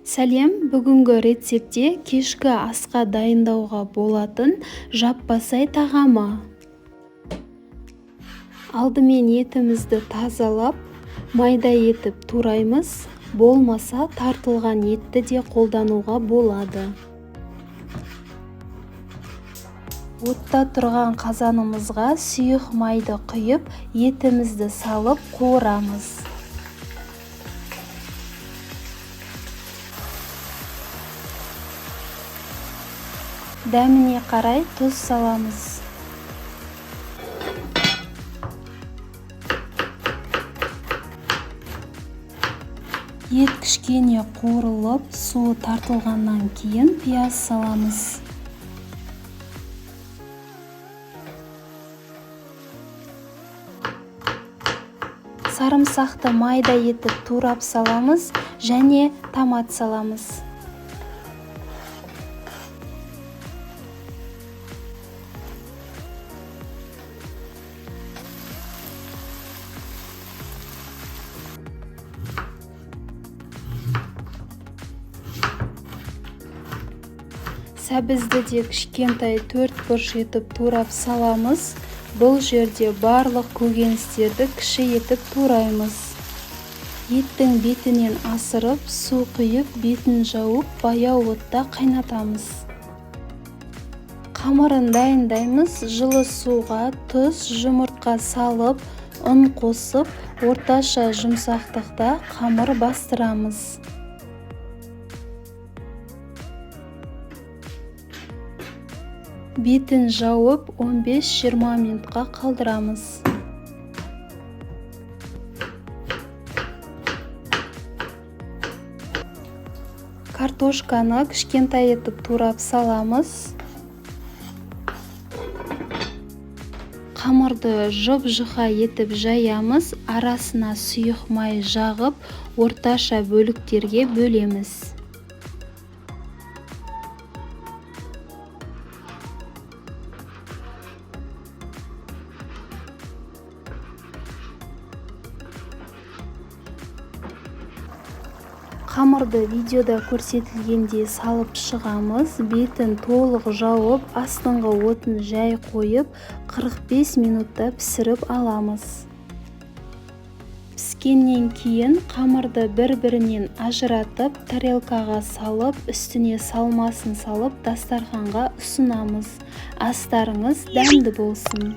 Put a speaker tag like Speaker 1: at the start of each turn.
Speaker 1: Сәлем, бүгінгі рецептте кешкі асқа дайындауға болатын жаппасай тағамы. Алдымен етімізді тазалап, майда етіп тураймыз, болмаса тартылған етті де қолдануға болады. Отта тұрған қазанымызға сұйық майды құйып, етімізді салып қуырамыз. Дәміне қарай тұз саламыз. Ет кішкене қуырылып, суы тартылғаннан кейін пияз саламыз. Сарымсақты майда етіп турап саламыз және томат саламыз. Сәбізді де кішкентай төрт бұрыш етіп турап саламыз. Бұл жерде барлық көкөністерді кіші етіп тураймыз. Еттің бетінен асырып, су құйып, бетін жауып, баяу отта қайнатамыз. Қамырын дайындаймыз. Жылы суға тұз, жұмыртқа салып, ұн қосып, орташа жұмсақтықта қамыр бастырамыз. Бетін жауып 15-20 минутқа қалдырамыз. Картошканы кішкентай етіп турап саламыз. Қамырды жұп-жұқа етіп жаямыз, арасына сұйық май жағып, орташа бөліктерге бөлеміз. Қамырды видеода көрсетілгендей салып шығамыз. Бетін толық жауып, астыңғы отын жай қойып, 45 минутта пісіріп аламыз. Піскеннен кейін қамырды бір-бірінен ажыратып, тарелкаға салып, үстіне салмасын салып, дастарханға ұсынамыз. Астарыңыз дәмді болсын.